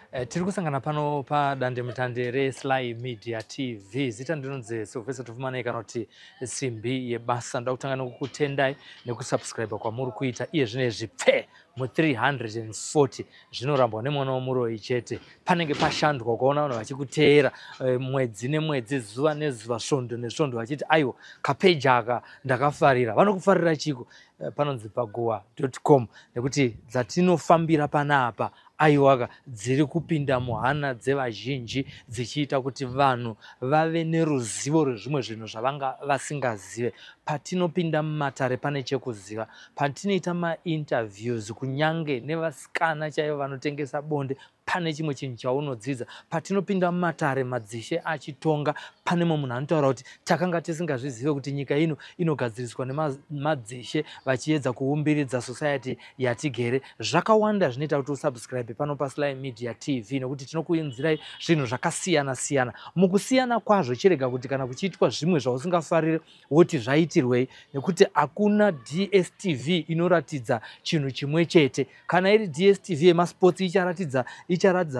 Tiri kusangana pano padandemutande reSly Media TV. Zita ndinonzi Sylvester Tufumanei kana kuti Simbi yeBasa. Ndoda kutanga nekukutendai nekusubscribe kwamuri kuita iye zvino izvi pfe mu340 zvinorambwa nemwana womuroyi chete. Panenge pashandwa ukaona vanhu vachikuteera mwedzi nemwedzi, zuva nezuva, svondo nesvondo vachiti aiwa kapeji aka ndakafarira. Vanokufarira chiko? Panonzi pagowa.com nekuti dzatinofambira panapa aiwaka dziri kupinda muhana dzevazhinji dzichiita kuti vanhu vave neruzivo rwezvimwe zvinhu zvavanga vasingazive. Patinopinda mumatare pane chekuziva, patinoita mainterviews kunyange nevasikana chaivo vanotengesa bonde pane chimwe chinhu chaunodzidza. Patinopinda mumatare madzishe achitonga pane mumwe munhu anotaura kuti takanga tisingazvizive kuti nyika ino inogadziriswa nemadzishe vachiedza kuumbiridza society yatigere. Zvakawanda zvinoita kuti usubscribe pano paSly Media TV nekuti tinokuunzirai zvinhu zvakasiyana siyana. Mukusiyana kwazvo chirega kuti kana kuchiitwa zvimwe zvausingafariri woti zvaitirwei, nekuti hakuna DStv inoratidza chinhu chimwe chete. Kana iri DStv yemasports icharatidza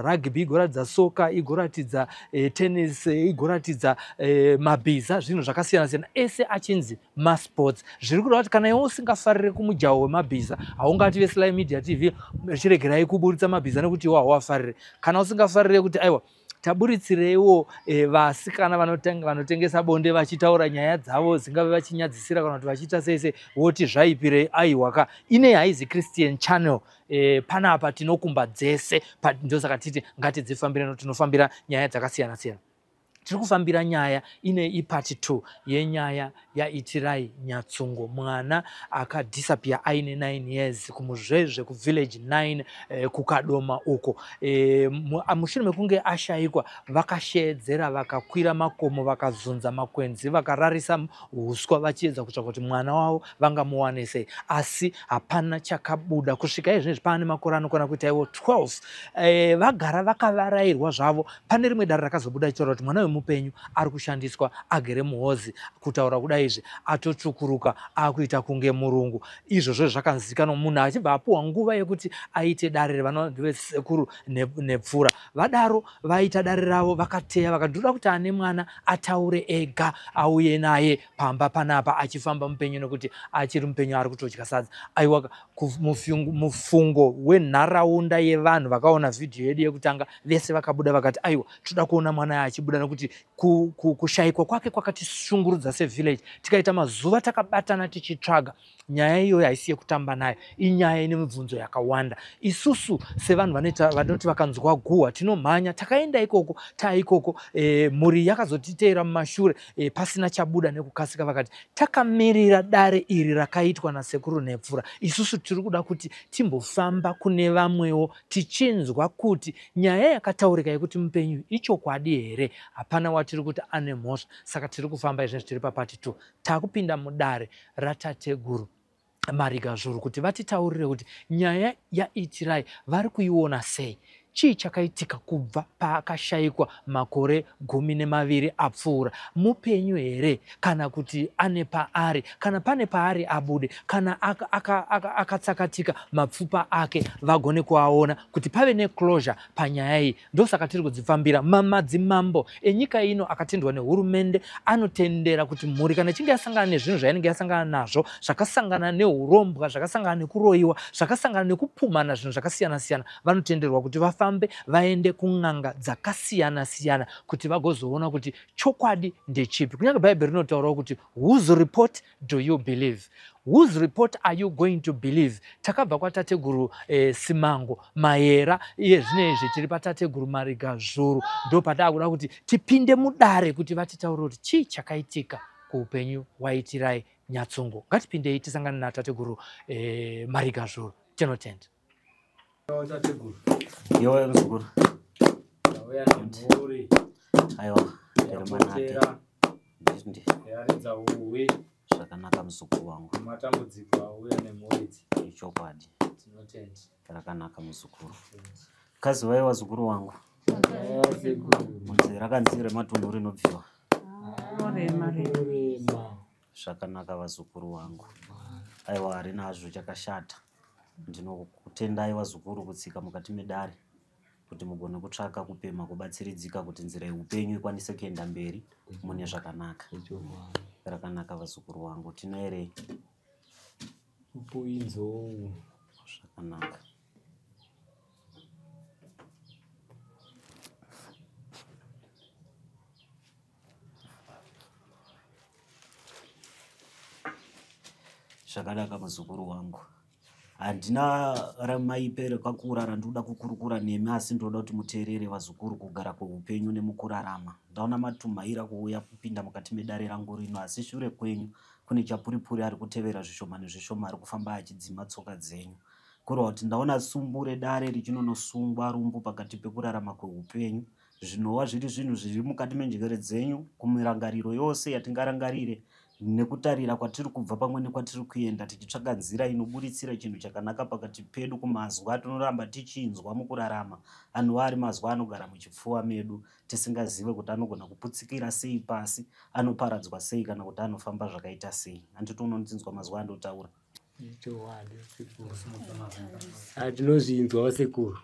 rugby, igoratidza soka, igoratidza tennis, igoratidza mabhiza, zvinhu zvakasiyana siyana ese achinzi masports. Zviri kureva kuti kana iwe usingafariri kumujaho wemabhiza haungati veSly Media TV chiregerai kuburitsa mabhiza nekuti iwe hauafariri. Kana usingafariri kuti aiwa taburitsireiwo vasikana vanotengesa bonde vachitaura nyaya dzavo dzingave vachinyadzisira kana kuti vachiita sei sei, woti zvaipirei? Aiwaka, ine haizi Christian channel. Panapa tinokumba dzese, ndosaka titi ngatidzifambire. Tinofambira nyaya dzakasiyana siyana. Tiri kufambira nyaya ine ipart 2 yenyaya yaItirai Nyatsungo, mwana akadisappear aine 9 years kuMuzvezve kuvillage 9 kuKadoma uko. Mushure mekunge ashayikwa vakasheedzera, vakakwira makomo, vakazunza makwenzi, vakararisa uswa vachiedza kutsvaka kuti mwana wavo vangamuwane sei, asi hapana chakabuda kusvika izvezvi. Paane makore anokwana kuita iwo 12. Vagara vakavarairwa zvavo. Pane rimwe dare rakazobuda richitaura kuti mwana wemupenyu ari kushandiswa, agere muhozi. Kutaura kudai izvi atotsvukuruka, akuita kunge murungu. Izvozvo zvakanzikanwa, munhu achibva apuwa nguva yekuti aite dare revanhu. Nepfura vadaro vaita dare ravo, vakateya, vakati kuti ane mwana ataure ega, auye naye pamba panapa achifamba mupenyu, nekuti achiri mupenyu, ari kutodya sadza. Aiwa, mufungo wenharaunda yevanhu vakaona vhidhiyo yedu yekutanga vese vakabuda vakati aiwa, toda kuona mwana achibuda, nekuti kushayikwa kwake kwakatishungurudza sevillage, tikaita mazuva takabatana tichitsvaga. Nyaya iyoyo haisi yekutamba nayo, inyaya ine mibvunzo yakawanda. Isusu sevanhu vanoti vakanzwa guhwa tinomhanya, takaenda ikoko. Taikoko mhuri yakazotiteera mumashure pasina chabuda nekukasika. Vakati takamirira dare iri rakaitwa nasekuru Nepfura, isusu tiri kuda kuti timbofamba kune vamwewo tichinzwa kuti nyaya yakataurika yekuti mupenyu ichokwadi here. Hapana watiri kuti ane mhosva, saka tiri kufamba izvezvi, tiri papart 2, taakupinda mudare ratateguru Marigazvuru kuti vatitaurire kuti nyaya yaItirai vari kuiona sei, chii chakaitika kubva paakashayikwa makore 12 apfuura. Mupenyu here kana kuti ane paari? Kana pane paari abude, kana akatsakatika mapfupa ake vagone kuaona, kuti pave neclosure panyaya iyi. Ndosaka tiri kudzifambira. Madzimambo enyika ino akatendwa nehurumende anotendera kuti mhuri kana ichinge yasangana nezvinhu zvainenge yasangana nazvo, zvakasangana neurombwa, zvakasangana nekuroyiwa, zvakasangana nekupumana zvinhu zvakasiyana-siyana, vanotenderwa kuti vafambe vaende kun'anga dzakasiyana-siyana kuti vagozoona kuti chokwadi ndechipi. Kunyange Bhaibheri rinotaurawo kuti whose report do you believe? Whose report are you going to believe? Takabva kwatateguru Simango Mayera, iye zvino izvi tiri patateguru Marigazvuru. Ndo pataakuda kuti tipinde mudare kuti vatitaurire kuti chii chakaitika kuupenyu hwaItirai Nyatsungo. Ngatipindei tisangane natateguru Marigazvuru. Tinotenda. Tateguru. Iwe muzukuru. Tauya nemhuri. Aiwa, ndiri. Yapotera. Ndi. Yaridza uwe. Zvakanaka, muzukuru wangu. Matambudziko auya nemhuri idzi. Ichokwadi. Tinotenda. Rakanaka, muzukuru. Kaziwai, wazukuru wangu. Sekuru. Munzi rakanzi rematunhu rinobviwa. Rema, rema. Rema. Zvakanaka, vazukuru wangu. Aiwa, harina hazvo chakashata. Ndinokutendai, vazukuru, kutsika mukati medare. Kuti mugone kutsvaka kupema kubatsiridzika kuti nzira yeupenyu ikwanise kuenda mberi mune zvakanaka. Rakanaka vazukuru wangu, tinoerei? Upuinzou. Zvakanaka. Zvakanaka muzukuru wangu. Handina ramaipe rakakura randinoda kukurukura nemi, asi ndinoda kuti muteerere vazukuru kugara kweupenyu nemukurarama. Ndaona matumhaira kuuya kupinda mukati medare rangu rino, asi shure kwenyu kune chapuripuri ari kutevera zvishoma nezvishoma ari kufamba achidzima tsoka dzenyu. Kureva kuti ndaona sumbu redare richinonosungwa rumbu pakati pekurarama kweupenyu, zvinova zviri zvinhu zviri mukati menjere dzenyu kumirangariro yose yatingarangarire nekutarira kwatiri kubva pamwe nekwatiri kuenda, tichitsvaga nzira inoburitsira chinhu chakanaka pakati pedu kumazwi atinoramba tichinzwa mukurarama, anova ari mazwi anogara muchipfuva medu tisingazive kuti anogona kuputsikira sei pasi, anoparadzwa sei, kana kuti anofamba zvakaita sei. Handiti unondinzwa mazwi andotaura? Tinozvinzwa sekuru.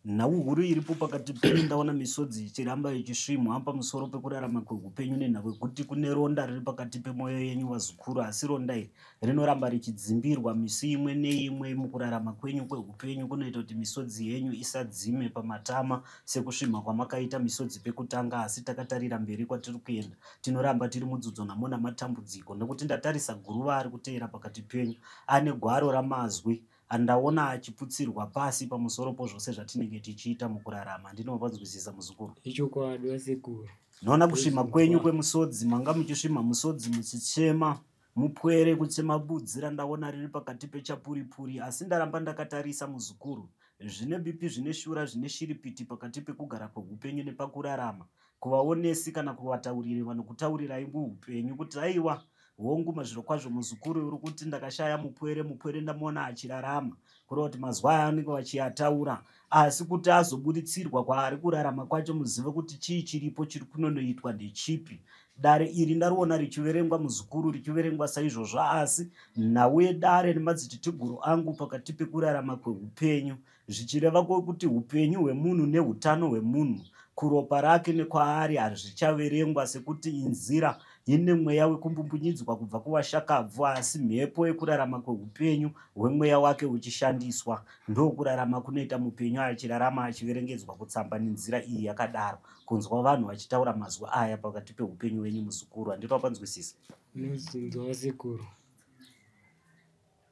Nhau huru iripo pakati penyu, ndaona misodzi ichiramba ichisvimwa pamusoro pekurarama kweupenyu nenhau yekuti kune ronda riri pakati pemwoyo yenyu vazukuru, asi ronda iri rinoramba richidzimbirwa misi imwe neimwe mukurarama kwenyu kweupenyu, kunoita kuti misodzi yenyu isadzime pamatama sekusvimha kwamakaita misodzi pekutanga. Asi takatarira mberi kwatiri kuenda, tinoramba tiri mudzudzo namo namatambudziko, nekuti ndatarisa guruva ari kuteera pakati penyu ane gwaro ramazwi andaona achiputsirwa pasi pamusoro pozvose zvatinenge tichiita mukurarama. Ndinopanzwisisa muzukuru? Ichokwadi vasekuru. Ndinoona kusvima kwenyu kwemusodzi, manga muchisvima musodzi muchichema mupwere kuchema budzi randaona riri pakati pechapuripuri, asi ndaramba ndakatarisa muzukuru. Zvine bipi, zvine shura, zvine shiripiti pakati pekugara kweupenyu nepakurarama. Kuvaonesi kana kuvatauriri vanokutaurirai muupenyu kuti aiwa, hongu mazvirokwazvo muzukuru uri kuti ndakashaya mupwere, mupwere ndamuona achirarama, kureva kuti mazwi aya anenge vachiyataura, asi kuti azoburitsirwa kwaari kurarama kwacho muzive kuti chii chiripo chiri kunonoitwa ndechipi. Dare iri ndariona richiverengwa muzukuru, richiverengwa saizvozvo, asi nhau yedare nemadziteteguru angu pakati pekurarama kweupenyu, zvichireva kuti upenyu hwemunhu neutano hwemunhu kuropa rake nekwaari hazvichaverengwa sekuti inzira ine mweya wekumbumbuny'idzwa kubva kuvashakabvu, asi mhepo yekurarama kweupenyu hwemweya wake uchishandiswa. Ndokurarama kunoita mupenyu achirarama achiverengedzwa kutsamba nenzira iyi yakadaro. Kunzwa vanhu vachitaura mazwi aya pakati peupenyu hwenyu muzukuru, handiti wapanzwisisa? Ndinozvinzwa sekuru.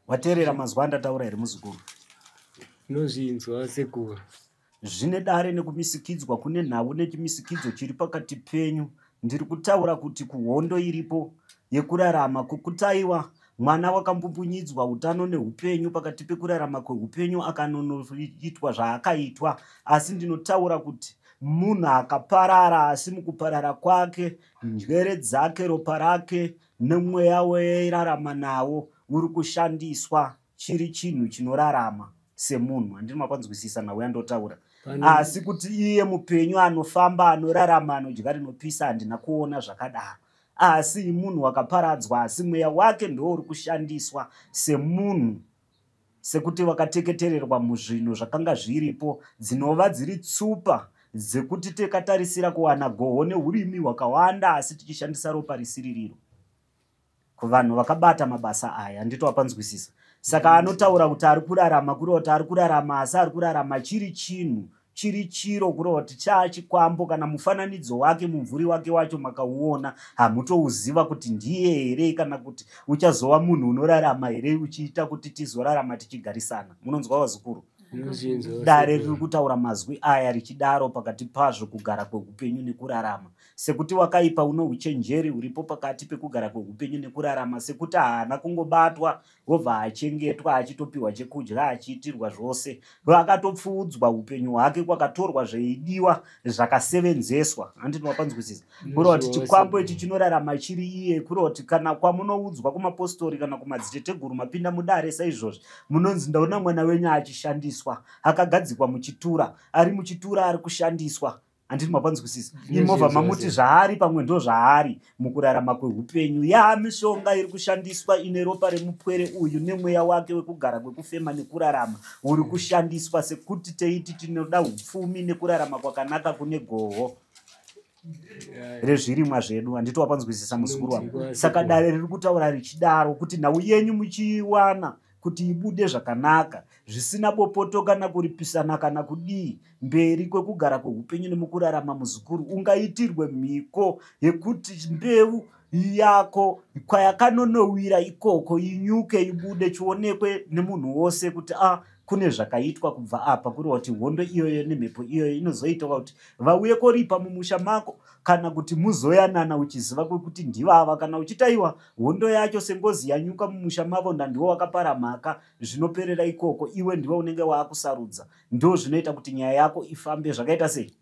Wateerera mazwi andataura here muzukuru? Ndinozvinzwa sekuru. Zvine dare nekumisikidzwa kune nhau nechimisikidzo chiri pakati penyu. Ndiri kutaura kuti kuhondo iripo yekurarama kwekutaiwa mwana wakambumbuny'idzwa utano neupenyu pakati pekurarama kweupenyu akanonoitwa zvaakaitwa, asi ndinotaura kuti munhu akaparara, asi mukuparara kwake njere dzake, ropa rake nemweya weirarama nawo uri kushandiswa chiri chinhu chinorarama semunhu. Handini mapanzwisisa nhau yandotaura? Asi kuti iye mupenyu anofamba, anorarama, anodya rinopisa, handina kuona zvakadaro. Asi munhu wakaparadzwa, asi mweya wake ndo uri kushandiswa semunhu, sekuti vakateketererwa muzvinhu zvakanga zviripo, dzinova dziri tsupa dzekuti tikatarisira kuwana goho neurimi hwakawanda, asi tichishandisa ropa risiririro kuvanhu vakabata mabasa aya. Handiti wapanzwisisa? Saka anotaura kuti ari kurarama, kureva kuti ari kurarama, asi ari kurarama chiri chinhu chiri chiro, kureva kuti chaachikwambo kana mufananidzo wake, mumvuri wake wacho makauona hamutouziva kuti ndiye here, kana kuti uchazova munhu unorarama here, uchiita kuti tizorarama tichigarisana. Munonzwa vazukuru? Dare riri kutaura mazwi aya richidaro pakati pazvo kugara kweupenyu nekurarama, sekuti wakaipa uno uchenjeri huripo pakati pekugara kweupenyu nekurarama, sekuti haana kungobatwa wobva achengetwa achitopiwa chekudya achiitirwa zvose, akatopfuudzwa upenyu hwake kwakatorwa zveidiwa zvakasevenzeswa. Handiti wapanzwisisa? Kureva kuti chikwambo ichi chinorarama chiri iye, kureva kuti kana kwamunoudzwa kumapostori kana kumadziteteguru mapinda mudare saizvozvi, munonzi ndaona mwana wenyu achishandiswa, akagadzikwa muchitura, ari muchitura ari kushandiswa. Handiti mapanzwisisa? Imovha mamuti zvaari pamwe ndo zvaari mukurarama kweupenyu. Yaamishonga iri kushandiswa ine ropa remupwere uyu nemweya wake wekugara kwekufema nekurarama uri kushandiswa sekuti teiti tinoda upfumi nekurarama kwakanaka kune goho rezvirimwa zvedu. Handiti wapanzwisisa, muzukuru wangu? Saka dare riri kutaura richidaro kuti nhau yenyu muchiiwana kuti ibude zvakanaka, zvisina bopoto kana kuripisana kana kudii, mberi kwekugara kweupenyu nemukurarama. Muzukuru, ungaitirwe mhiko yekuti mbeu yako kwayakanonowira ikoko inyuke, ibude, chionekwe nemunhu wose kuti a kune zvakaitwa kubva apa. Kureva kuti hondo iyoyo nemhepo iyoyo inozoita kuti vauye koripa mumusha mako, kana kuti muzoyanana uchiziva kwekuti ndivava. Kana uchitaiwa hondo yacho sengozi yanyuka mumusha mavo, ndandiwo wakapara mhaka, zvinoperera ikoko. Iwe ndiwe unenge waakusarudza. Ndo zvinoita kuti nyaya yako ifambe zvakaita sei?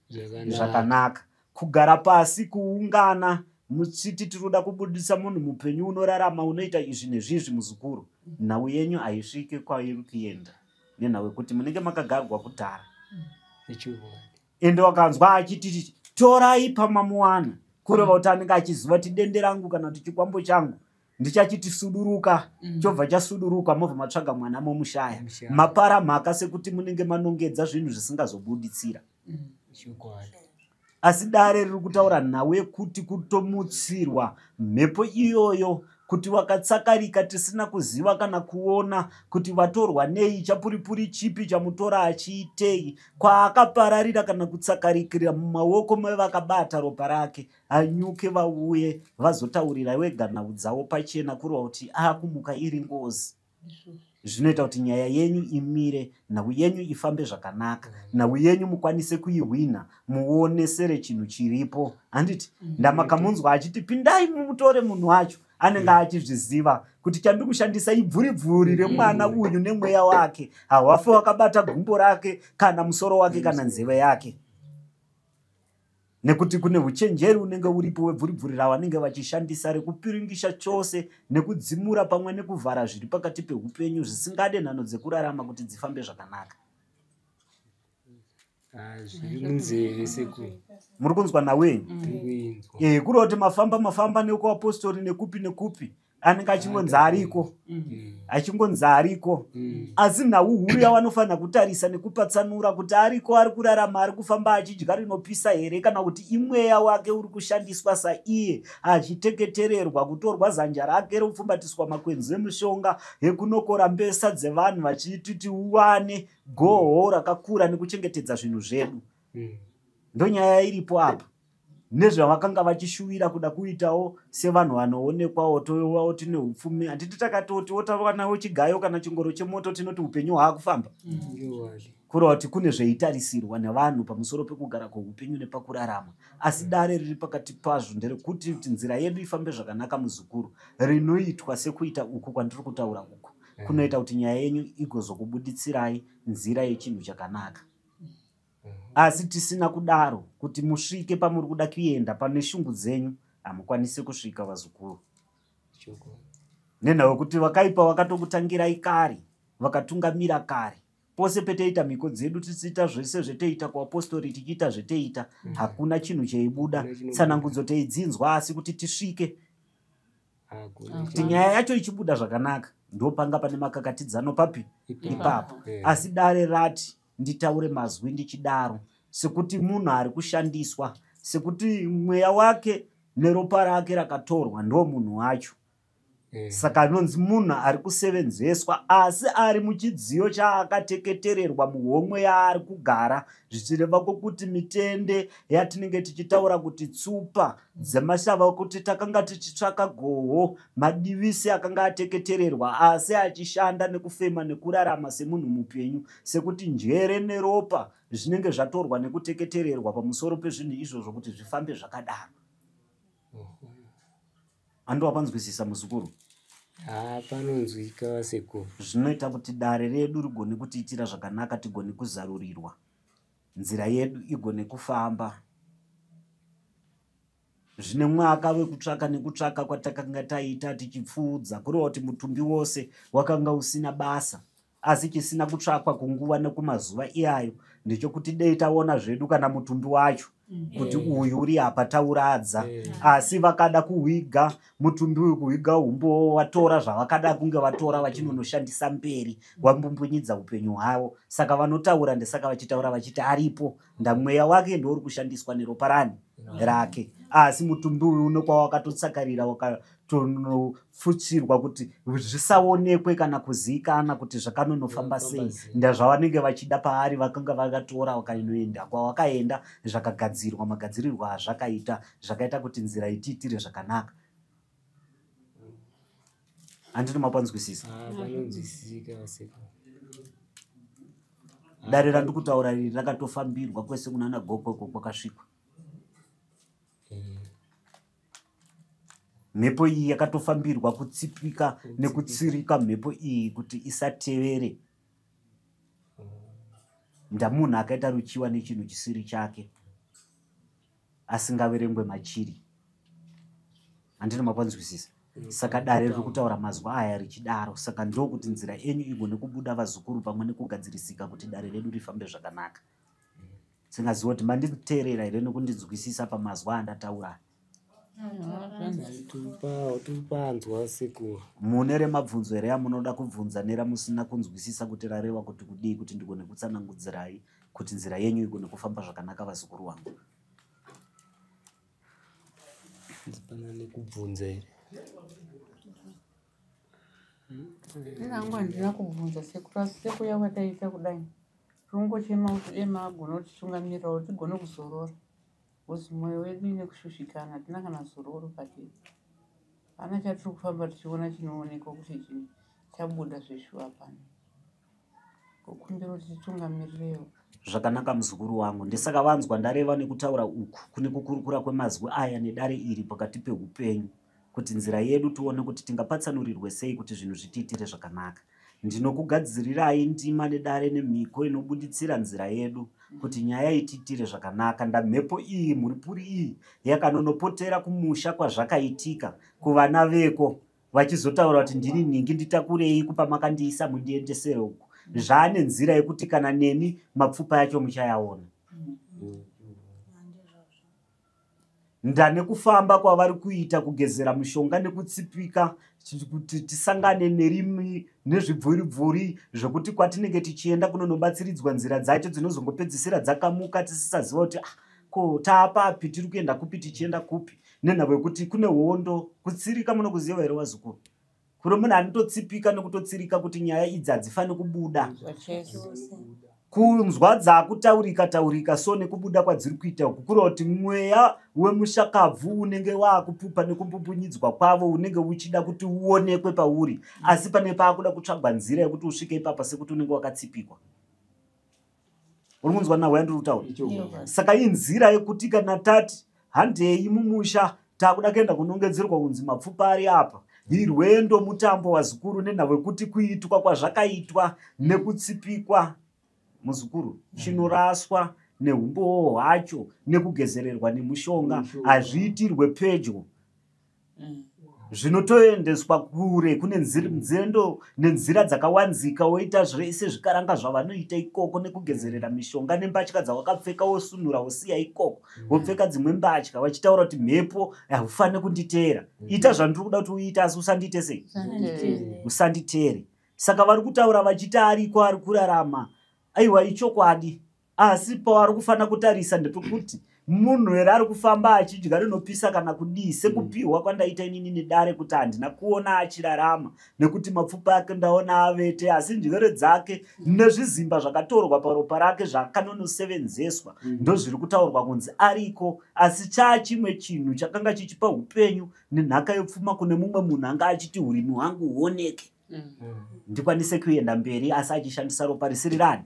Zvakanaka. Kugara pasi, kuungana muchiti tinoda kubudisa munhu mupenyu unorarama, unoita izvi nezvizvi, muzukuru, nhau yenyu haisvike kwairi kuenda nenhau yekuti munenge makagarwa kudhara. Ende wakanzwa achiti torai pamamuwana, kureva kuti anenge achiziva kuti dende rangu kana kuti chikwambo changu ndichachiti suduruka, chobva chasuduruka, mobva matsvaga mwana momushaya. Mapara mhaka sekuti munenge manongedza zvinhu zvisingazobuditsira. Asi dare riri kutaura nhau yekuti kutomutsirwa mhepo iyoyo kuti wakatsakarika tisina kuziva kana kuona kuti vatorwa nei, chapuripuri chipi chamutora achiitei, kwaakapararira kana kutsakarikira mumaoko mevakabata ropa rake, anyuke vauye vazotaurira wega nhau dzavo pachena. Kureva kuti akumuka iri ngozi, zvinoita kuti nyaya yenyu imire, nhau yenyu ifambe zvakanaka, nhau yenyu mukwanise kuihwina, muonesere chinhu chiripo. Handiti ndamakamunzwa achiti pindai mumutore munhu wacho? Anenge achizviziva kuti chandiri kushandisa ibvuribvuri remwana uyu nemweya wake, hawafe wakabata gumbo rake kana musoro wake kana nzeve yake, nekuti kune uchenjeri unenge uripo webvuribvuri ravanenge vachishandisa rekupiringisha chose nekudzimura pamwe nekuvhara zviri pakati peupenyu zvisingade nhano dzekurarama kuti dzifambe zvakanaka. Zviri munzeve, sekuru. Muri kunzwa nhau yenyu? Tiri kuinzwa. Kureva kuti mafamba mafamba nekuapostori nekupi nekupi, anenge achingonzi ariko, achingonzi ariko, asi nhau huru yavanofanira kutarisa nekupatsanura kuti ariko, ari kurarama, ari kufamba achidya rinopisa here, kana kuti imweya wake uri kushandiswa saiye achiteketererwa, kutorwa zanja rake ropfumbatiswa makwenzi emishonga yekunokora mbesa dzevanhu vachiti uwane goho rakakura nekuchengetedza zvinhu zvedu. Ndonyaya iripo apa nezvavakanga vachishuvira kuda kuitawo sevanhu vanoonekwawo, tovawo tine upfumi. Handiti takatoti wotawanawo chigayo kana chingoro chemoto, tinoti upenyu hwaakufamba? Kureva kuti kune zveitarisirwa nevanhu pamusoro pekugara kweupenyu nepakurarama. Asi dare riri pakati pazvo nderekuti kuti nzira yedu ifambe zvakanaka, muzukuru, rinoitwa sekuita uku kwandiri kutaura uku, kunoita kuti nyaya yenyu igozokubuditsirai nzira yechinhu chakanaka. Asi tisina kudaro, kuti musvike pamuri kuda kuenda pane shungu dzenyu, hamukwanisi kusvika, vazukuru, nenhau yekuti vakaipa vakatokutangirai kare, vakatungamira kare. Pose peteita mhiko dzedu, tichiita zvese zveteita kuapostori, tichiita zveteita, hakuna chinhu cheibuda. Hakuna chinobuda. Tsanangudzo teidzinzwa, asi kuti tisvike Hakuna. kuti nyaya yacho ichibuda zvakanaka, ndopanga pane makakatidzano papi? Ipapo. Asi dare rati nditaure mazwi ndichidaro sekuti munhu ari kushandiswa, sekuti mweya wake neropa rake rakatorwa, ndo munhu wacho. Saka anonzi munhu ari kusevenzeswa, asi ari muchidziyo chaakateketererwa muhomwe yaari kugara, zvichireva kwokuti mitende yatinenge tichitaura kuti tsupa dzemashava, kuti takanga tichitsvaka goho, madivisi akanga ateketererwa asi achishanda nekufema nekurarama semunhu mupenyu, sekuti njere neropa zvinenge zvatorwa nekuteketererwa pamusoro pezvinhu izvozvo kuti zvifambe zvakadaro. Andowapanzwisisa, muzukuru? Ha, panonzwika, sekuru. Zvinoita kuti dare redu rigone kutiitira zvakanaka, tigone kuzarurirwa nzira yedu igone kufamba. Zvine mwaka wekutsvaka nekutsvaka kwatakanga taita tichipfuudza, kureva kuti mutumbi wose wakanga usina basa, asi chisina kutsvakwa kunguva nekumazuva iyayo. Ndechekuti dei taona zvedu kana mutumbi wacho kuti uyu uri apa tauradza. Asi vakada kuhwiga mutumbi uyu, kuhwiga umbowo, vatora zvavakada kunge vatora vachinonoshandisa mberi, wambumbunyidza upenyu hwavo. Saka vanotaura, ndesaka vachitaura vachiti aripo, ndamweya wake ndouri kushandiswa neropa rani rake. Asi mutumbi uyu uno kwawakatotsakarira wakatonofutsirwa kuti zvisaonekwe kana kuziikana kuti zvakanonofamba sei. Ndazvavanenge vachida paari, vakanga vakatora vakanoenda kwawakaenda, zvakagadzirwa magadzirirwo azvakaita, zvakaita kuti nzira itiitire zvakanaka. Handino mapanzwisisa? Panonzwisisika sekuru. Dare randiri kutaura iri rakatofambirwa kwese kunana Gokoko kwakasvikwa. Mhepo iyi yakatofambirwa kutsipika nekutsirika mhepo iyi kuti isatevere. Ndamunhu akaita ruchiwa nechinhu chisiri chake asingaverengwe machiri. Handino mapanzwisisa? Saka dare riri kutaura mazwa aya richidaro. Saka ndokuti nzira yenyu igone kubuda, vazukuru, pamwe nekugadzirisika kuti dare redu rifambe zvakanaka. Singaziva kuti manditeerera here nekundinzwisisa pamazwa andataura. Tupanzwa sekuru. Mune remabvunzo here amunoda kubvunza neramusina kunzwisisa kuti rareva kuti kudii, kuti ndigone kutsanangudzirai kuti nzira yenyu igone kufamba zvakanaka, vazukuru vangu? Pana nekubvunza here? Inangu handina kubvunza sekuru, asi sekuya kwataita kudai, tinongochema kuti dai maagona kutitungamirirawo tigone kuzorora, because mwoyo wedu ine kushushikana, hatina kana zororo patiri. Hapana chatiri kufamba tichiona chinoonekwa kuti chinhu chabuda zveshuwa pano. Kukumbira kuti titungamirirewo. Zvakanaka, muzukuru wangu. Ndisaka vanzwa ndareva nekutaura uku kune kukurukura kwemazwi aya nedare iri pakati peupenyu, kuti nzira yedu tione kuti tingapatsanurirwe sei kuti zvinhu zvitiitire zvakanaka. Ndinokugadzirirai ndima nedare nemhiko inobuditsira nzira yedu kuti nyaya itiitire zvakanaka. Ndamhepo iyi, mhuripuri iyi, yakanonopotera kumusha kwazvakaitika kuvana veko, vachizotaura kuti ndini nhingi, nditakurei kupa makandiisa mundiendesere uku. Zvaane nzira yekuti kana nemi mapfupa yacho muchayaona. Ndane kufamba kwavari kuita kugezera mushonga nekutsipika kuti tisangane nerimi nezvibvuribvuri zvekuti kwatinenge tichienda kunonobatsiridzwa, nzira dzacho dzinozongopedzisira dzakamuka tisisaziva kuti ah, ko taapapi, tiri kuenda kupi, tichienda kupi, nenhau yekuti kune hondo. Kutsirika munokuziva here, vazukuru? Kune munhu anototsipika nekutotsirika kuti nyaya idzi hadzifani kubuda, kunzwa dzakutaurika taurika so nekubuda kwadziri kuita uku, kureva kuti mweya wemushakabvu unenge waakupupa nekumbubunyidzwa kwavo unenge uchida kuti uonekwe pauri, asi pane paakuda kutsvagwa nzira yekuti usvike ipapa sekuti unenge wakatsipikwa. Uri kunzwa nhau yandiri kutaura? Saka inzira yekuti kana tati handei mumusha, takuda kuenda kunongedzerwa kunzi mapfupa ari apa, irwendo mutambo, wazukuru, nenhau yekuti kuitwa kwazvakaitwa nekutsipikwa, muzukuru, chinoraswa neumbowo hwacho nekugezererwa nemushonga hazviitirwe pedyo, zvinotoendeswa kure kune nzendo nenzira dzakawanzika, woita zvese zvikaranga zvavanoita ikoko nekugezerera mishonga nembatya dzawakapfeka, wosunura wosiya ikoko, wopfeka dzimwe mbatya, vachitaura kuti mhepo haufaniri kunditeera, ita zvandiri kuda kuti uite, asi usandiite sei, usanditeere. Saka vari kutaura vachiti ariko, ari kurarama. Aiwa, ichokwadi, asi pavari kufanira kutarisa ndepekuti munhu here ari kufamba achidya rinopisa kana kudii, sekupiwa kwandaita inini nedare kuti handina kuona achirarama, nekuti mapfupa ake ndaona avete, asi ndyere dzake nezvizimba zvakatorwa paropa rake zvakanonosevenzeswa ndozviri kutaurwa kunzi ariko. Asi chaa chimwe chinhu chakanga chichipa upenyu nenhaka yepfuma kune mumwe munhu anga achiti urimi hwangu huoneke, ndikwanise kuenda mberi, asi achishandisa ropa risiri rani.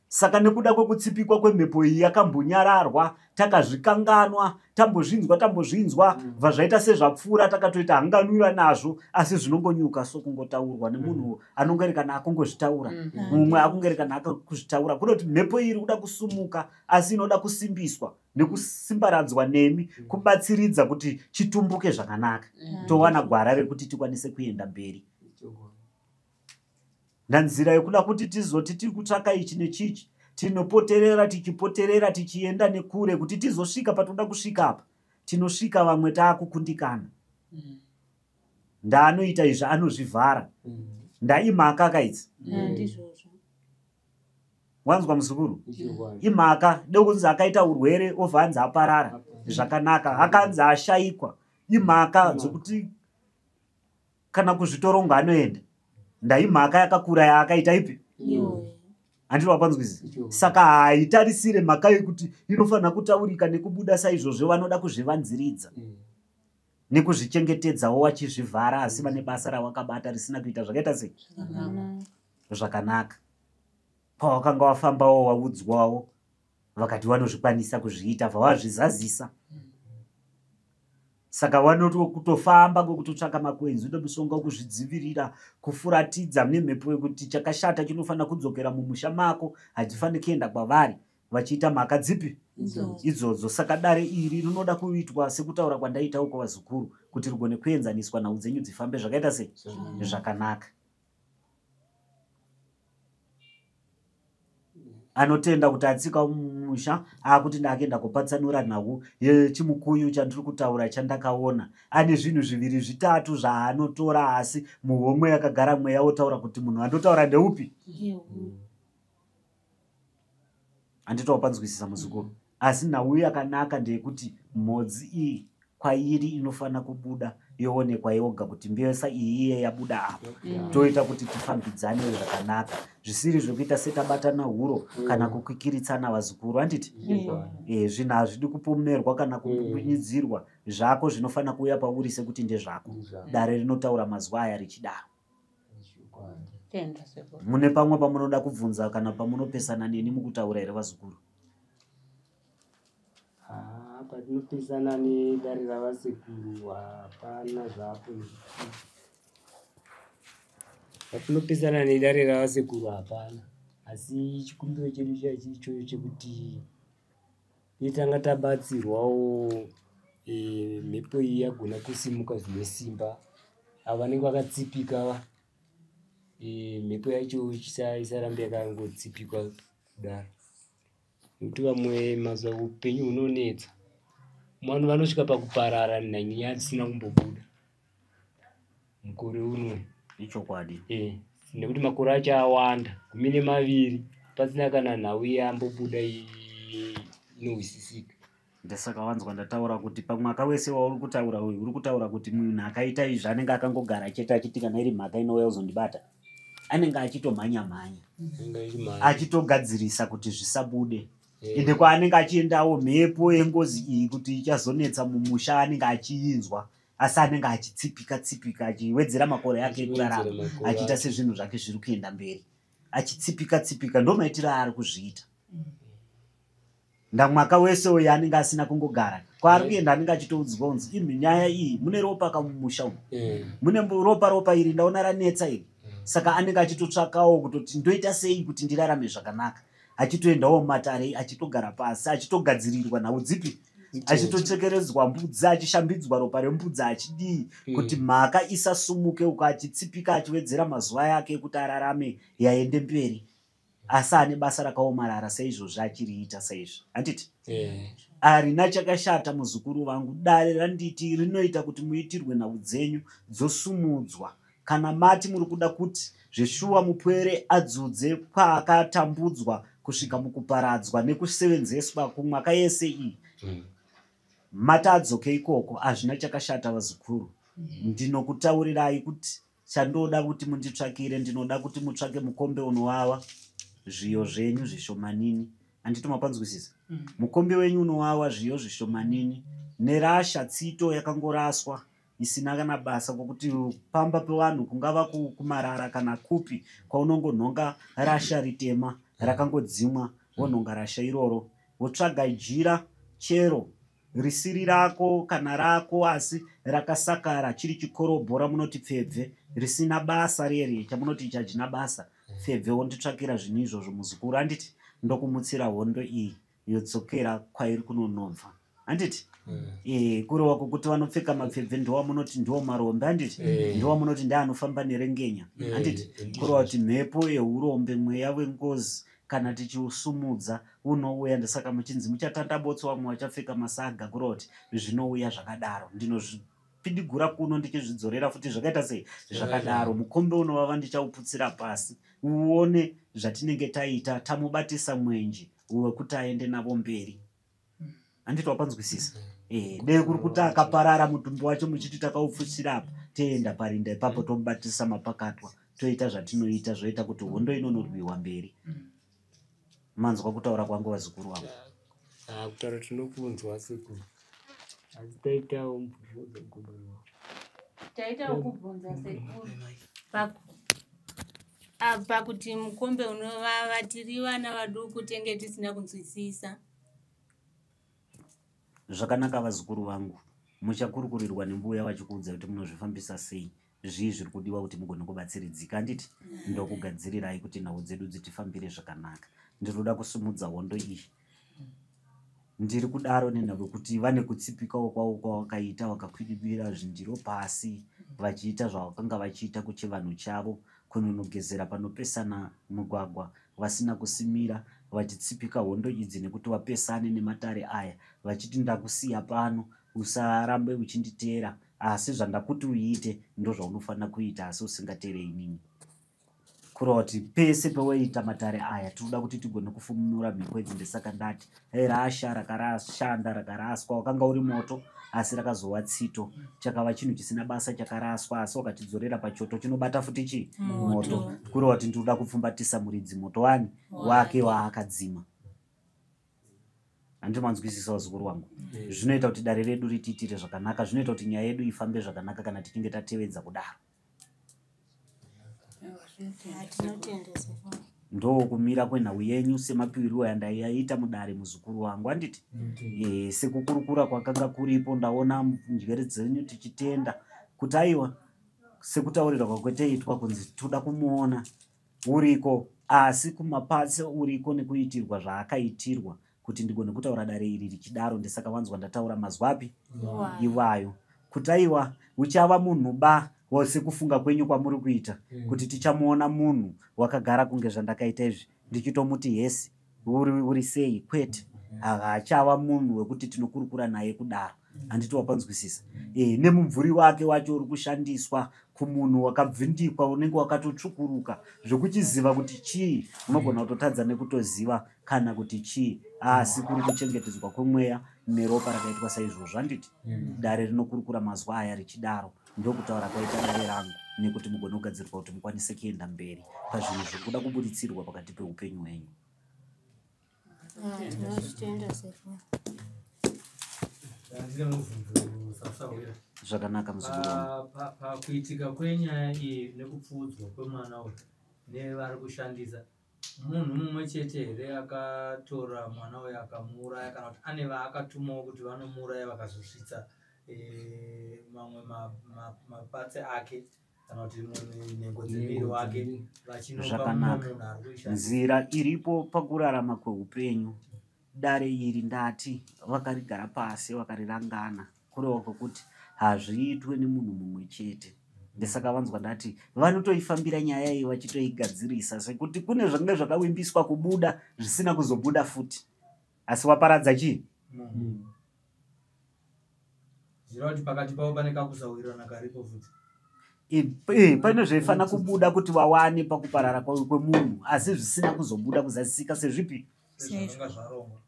Saka nekuda kwekutsipikwa kwemhepo iyi yakambonyararwa, takazvikanganwa, tambozvinzwa tambozvinzwa, bva zvaita sezvapfuura, takatoita hanganwira nazvo, asi zvinongonyuka sokungotaurwa nemunhu anongoerekana akungozvitaura, mumwe akungoerekana akuzvitaura, kuda kuti mhepo iyi iri kuda kusumuka, asi inoda kusimbiswa nekusimbaradzwa nemi kubatsiridza kuti chitumbuke zvakanaka, towana gwara rekuti tikwanise kuenda mberi. Nanzira yekuda kuti tizoti tiri kutsvaka ichi nechichi, Tinopoterera tichipoterera tichienda nekure kuti tizosvika patoda kusvika apa. Tinosvika vamwe taakukundikana. Ndaanoita izvi anozvivhara. Ndaimhaka kaidzi. Ndizvozvo. Wanzwa muzukuru? Imhaka dokunzi akaita urwere obva anzi aparara zvakanaka, akanzi ashaikwa. Imhaka dzokuti kana kuzvitorongo anoenda. Ndaimhaka yakakura yaakaita ipi? Handiri wapanzwisi. Saka haitarisire mhaka yekuti inofanira kutaurika nekubuda saizvozvo, vanoda kuzvivanziridza nekuzvichengetedzawo vachizvivhara, asi vane basa ravakabata risina kuita zvakaita sei zvakanaka. Pawakanga wafambawo waudzwawo vakati vanozvikwanisa kuzviita, vawazvizazisa. Saka vanotofamba kwekutotsvaka makwenzi nemushonga wekuzvidzivirira, kufuratidza nemhepo yekuti chakashata chinofanira kudzokera mumusha mako, hachifaniri kuenda kwavari, vachiita mhaka dzipi idzodzo. Saka dare iri rinoda kuitwa sekutaura kwandaita uko vazukuru, kuti rigone kuenzaniswa, nhau dzenyu dzifambe zvakaita sei zvakanaka. Anotenda kuti atsika mumusha akuti ndakuenda kupatsanura nhau yechimukuyu chandiri kutaura chandakaona. Ane zvinhu zviviri zvitatu zvaanotora, asi muhomwe yakagara mweya wotaura kuti munhu andotaura ndeupi. Handitawo panzwisisa muzukuru. Asi nhau yakanaka ndeyekuti mhodzi iyi kwairi inofanira kubuda yoonekwa yoga kuti mbesa iyi iye yabuda apa. Toita kuti tifambidzane zvakanaka, zvisiri zvekuita setabatana huro kana kukwikiritsana vazukuru, handiti? Zvinhu hazvidi kupomerwa kana kupunyidzirwa. Zvako zvinofanira kuuya pauri sekuti ndezvako. Dare rinotaura mazwa aya richidaro. Mune pamwe pamunoda kubvunza kana pamunopesana neni mukutaura here vazukuru? Patinopesana nedare ravasekuru hapana zvapo. Patinopesana nedare ravasekuru hapana, asi chikumbiro chedu chaicho chekuti tanga tabatsirwawo mhepo iyi yagona kusimuka zvine simba. Ava vanenge vakatsipika mhepo yacho isarambe yakangotsipikwa kudaro, nekuti vamwe mazuva upenyu hunonetsa, vanhu vanosvika pakuparara nyaya dzisina kumbobuda mukore uno. Ichokwadi. Nekuti makore acho awanda 12 pasina kana nhau yambobuda inohwisisika. Ndosaka wanzwa ndataura kuti pamwaka wese wauri kutaura uyu, uri kutaura kuti munhu akaita izvi anenge akangogara chete achiti kana iri mhaka inouya kuzondibata, anenge achitomhanya mhanya achitogadzirisa kuti zvisabude. Ende kwaanenge achiendawo mhepo yengozi iyi kuti ichazonetsa mumusha anenge achiinzwa, asi anenge achitsipika tsipika achiwedzera makore ake ekurarama, achiita sezvinhu zvake zviri kuenda mberi, achitsipika tsipika. Ndo maitiro aari kuzviita. Ndamwaka wese uyu anenge asina kungogara kwaari kuenda, anenge achitoudzwa kunzi imi nyaya iyi mune ropa kamumusha umu, mune ropa ropa iri ndaona ranetsa iri. Saka anenge achitotsvakawo kutoti ndoita sei kuti ndirarame zvakanaka, achitoendawo mumatare, achitogara pasi, achitogadzirirwa nhau dzipi, achitochekeredzwa mbudzi, achishambidzwa ropa rembudzi, achidii kuti mhaka isasumuke uko, achitsipika achiwedzera mazuva yake ekuti ararame yaende mberi. Asi ane basa rakaomarara saizvozvi achiriita saizvi, handiti? Harina chakashata muzukuru vangu. Dare randiti rinoita kuti muitirwe nhau dzenyu dzosumudzwa. Kana mati muri kuda kuti zveshuwa mupwere adzudze kwaakatambudzwa kusvika mukuparadzwa nekusevenzeswa kumwaka yese iyi, mati adzoke ikoko, hazvina chakashata vazukuru. Ndinokutaurirai kuti chandoda kuti munditsvakire, ndinoda kuti mutsvake mukombe unovava zviyo zvenyu zvishomanini. Handiti mapanzwisisa? Mukombe wenyu unovava zviyo zvishomanini nerasha tsito yakangoraswa isina kana basa, kwokuti pamba pevanhu kungava kumarara kana kupi kwaunongonhonga rasha ritema rakangodzimwa, wonhonga rasha iroro, wotsvaga jira chero risiri rako kana rako asi rakasakara, chiri chikorobho ramunoti pfebve risina basa reri chamunoti ichi hachina basa, pfebve, wonditsvakira zvinhu izvozvo muzukuru, handiti? Ndokumutsira hondo iyi yodzokera kwairi kunonobva, handiti? Kureva kwokuti vanopfeka mapfebve ndowamunoti ndiwo marombe, handiti? Ndowamunoti ndeanofamba nerengenya, handiti? Kureva kuti mhepo yeurombe, mweya wengozi Kana tichiusumudza unouya, ndosaka muchinzi muchatanda botso, vamwe vachapfeka masaga, kuroti zvinouya zvakadaro. Ndinozvipidigura kuno ndichizvidzorera futi zvakaita sei zvakadaro. Mukombe unovava ndichauputsira pasi, uone zvatinenge taita, tamubatisa mwenje wekuti aende navo mberi. Handiti wapanzwisisa? Dei kuri kuti akaparara mutumbi wacho muchiti takaupfutsira apa, toenda parinda ipapo tomubatisa mapakatwa, toita zvatinoita, zvoita kuti hondo inonorwiwa mberi. Manzwa kutaura kwangu vazukuru vangu? Kutaura tinokunzwa sekuru, asi taitawo mubvunzo mukuru. Taitawo kubvunza sekuru pakuti mukombe unovava, tiri vana vaduku tenge tisina kunzwisisa. Zvakanaka vazukuru vangu, muchakurukurirwa nembuya vachikuudza kuti munozvifambisa sei, zvii zviri kudiwa kuti mugone kubatsiridzika, handiti? Ndokugadzirirai kuti nhau dzedu dzitifambire zvakanaka. Ndinoda kusumudza hondo iyi. Ndiri kudaro nenhau yekuti vane kutsipikawo kwavo kwavakaita, vakakwidibira zvindiro pasi vachiita zvavakanga vachiita kuchivanhu chavo, kunonogezera panopesana mugwagwa vasina kusimira, vachitsipika hondo idzi nekuti vapesane nematare aya, vachiti ndakusiya pano, usarambe uchinditeera, asi zvandakuti uite ndozvaunofanira kuita, asi usingateere inini. Kureva kuti pese pawaiita matare aya tinoda kuti tigone kufumunura mhiko idzi. Ndisaka ndati rasha rakarashanda rakaraswa, wakanga uri moto asi rakazova tsito, chakava chinhu chisina basa chakaraswa, asi wakachidzorera pachoto chinobata futi chii? Moto. Kureva kuti ndinoda kupfumbatisa muridzi moto wani wake waakadzima. Handiti manzwisisa vazukuru vangu? Zvinoita kuti dare redu ritiitire zvakanaka, zvinoita kuti nyaya yedu ifambe zvakanaka kana tichinge tatevedza kudaro. Ndokumira kwenhau yenyu semapiwirwo yandaiyaita mudare muzukuru wangu, handiti? Sekukurukura kwakanga kuripo, ndaona njere dzenyu tichitenda kuti aiwa, sekutaurirwa kwataitwa kunzi toda kumuona uriko, asi kumapatse uriko nekuitirwa zvaakaitirwa kuti ndigone kutaura dare iri richidaro. Ndisaka wanzwa ndataura mazwi api iwayo, kuti aiwa uchava munhu ba sekufunga kwenyu kwamuri kuita kuti tichamuona munhu wakagara kunge zvandakaita izvi, ndichitomuti hesi uri sei, kwete, haachava munhu wekuti tinokurukura naye kudaro. Handiti wapanzwisisa? Nemumvuri wake wacho uri kushandiswa kumunhu wakabvindikwa, unenge wakatotsvukuruka zvekuchiziva kuti chii, unogona kutotadza nekutoziva kana kuti chii, asi kuri kuchengetedzwa kwemweya neropa rakaitwa saizvozvo, handiti? Dare rinokurukura mazwi aya richidaro, ndokutaura kwaita dare rangu, nekuti mugone kugadzirwa kuti mukwanise kuenda mberi pazvinhu zviri kuda kuburitsirwa pakati peupenyu hwenyu. Zvakanaka muzukuru wangu. Pakuitika kwenyaya iyi nekupfuudzwa kwemwana uyu nevari kushandisa, munhu mumwe chete here akatora mwana uyu akamuuraya, kana kuti ane vaakatumawo kuti vanomuuraya vakazosvitsa mamwe mapatse ake, kana kuti nhengo dzemuviri wake vachinopa mumwe munhu ari kuishandisa? Nzira iripo pakurarama kweupenyu, dare iri ndati vakarigara pasi vakarirangana, kureva kwekuti hazviitwe nemunhu mumwe chete. Ndisaka vanzwa ndati vanotoifambira nyaya iyi vachitoigadzirisa, sekuti kune zvange zvakawimbiswa kubuda zvisina kuzobuda futi, asi waparadza chii? Zvireva kuti pakati pavo pane kakusawirirana karipo futi. Pane zvaifanira kubuda kuti vawane pakuparara kwemunhu, asi zvisina kuzobuda kuzadzisika sezvipi? Sezvanga zvarongwa.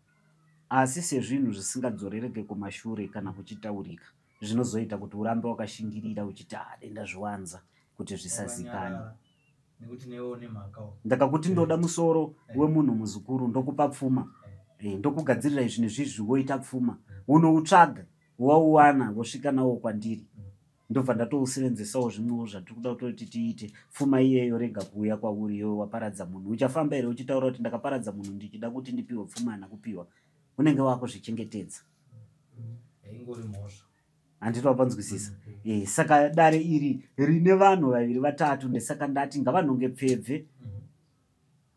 Asi sezvinhu zvisingadzorereke kumashure kana kuchitaurika, zvinozoita kuti urambe wakashingirira uchiti denda zviwanza kuti zvisazikane. Ndakakuti ndoda musoro wemunhu muzukuru, ndokupa pfuma, ndokugadzirira izvi nezvizvi, woita pfuma, unoutsvaga wauwana wosvika nawo kwandiri, ndobva ndatousevenzesawo zvimwewo zvatiri kuda kutoti tiite. Pfuma iyeyo rega kuuya kwauri, iwe waparadza munhu. Uchafamba here uchitaura kuti ndakaparadza munhu ndichida kuti ndipiwe pfuma hana kupiwa? Unenge wakuzvichengetedza. Handiti wapanzwisisa? Saka dare iri rine vanhu vaviri vatatu, ndisaka ndati ngavanhonge pfebve,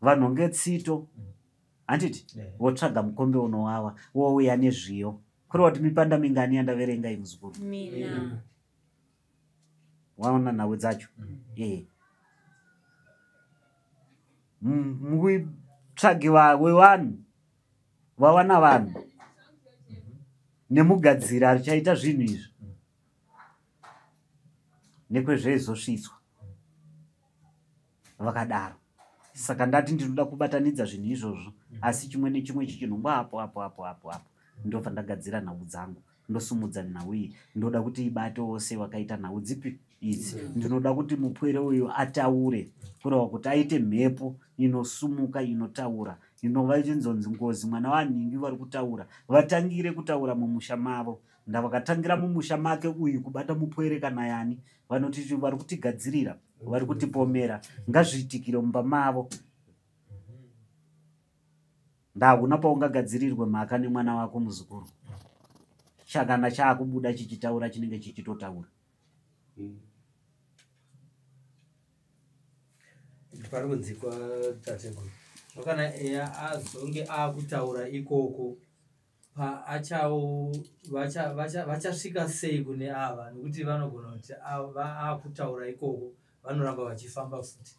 vanhonge tsito, handiti? Votsvaga mukombe unovava, wouya nezviyo. Kureva kuti mipanda mingani yandaverenga iyi muzukuru? Mina. Waona nhau dzacho? Mutsvagi wevanhu vawana vanhu nemugadziri arichaita zvinhu izvi nekwezveizosvitswa vakadaro. Saka ndati ndinoda kubatanidza zvinhu izvozvo, asi chimwe nechimwe chichinhongwa apo apo apo apo apo, ndobva ndagadzira nhau dzangu, ndosumudza nhau iyi. Ndoda kuti ibate wose vakaita nhau dzipi idzi. Ndinoda kuti mupwere uyu ataure, kureva kuti aite mhepo inosumuka inotaura, inova ichinzonzi ngozi mwana wanhingi vari kutaura, vatangire kutaura mumusha mavo. Ndavakatangira mumusha make uyu kubata mupwere kana yani vanoti vari kutigadzirira, vari kutipomera, ngazviitikire mumba mavo. Ndahuna paungagadzirirwe mhaka nemwana wako muzukuru, chakana chaakubuda chichitaura chinenge chichitotaura. Pari kunzikwa tateguru, kana eya azonge akutaura ikoko vachasvika sei kune ava, nekuti vanogona kuti vaakutaura ikoko vanoramba vachifamba futi.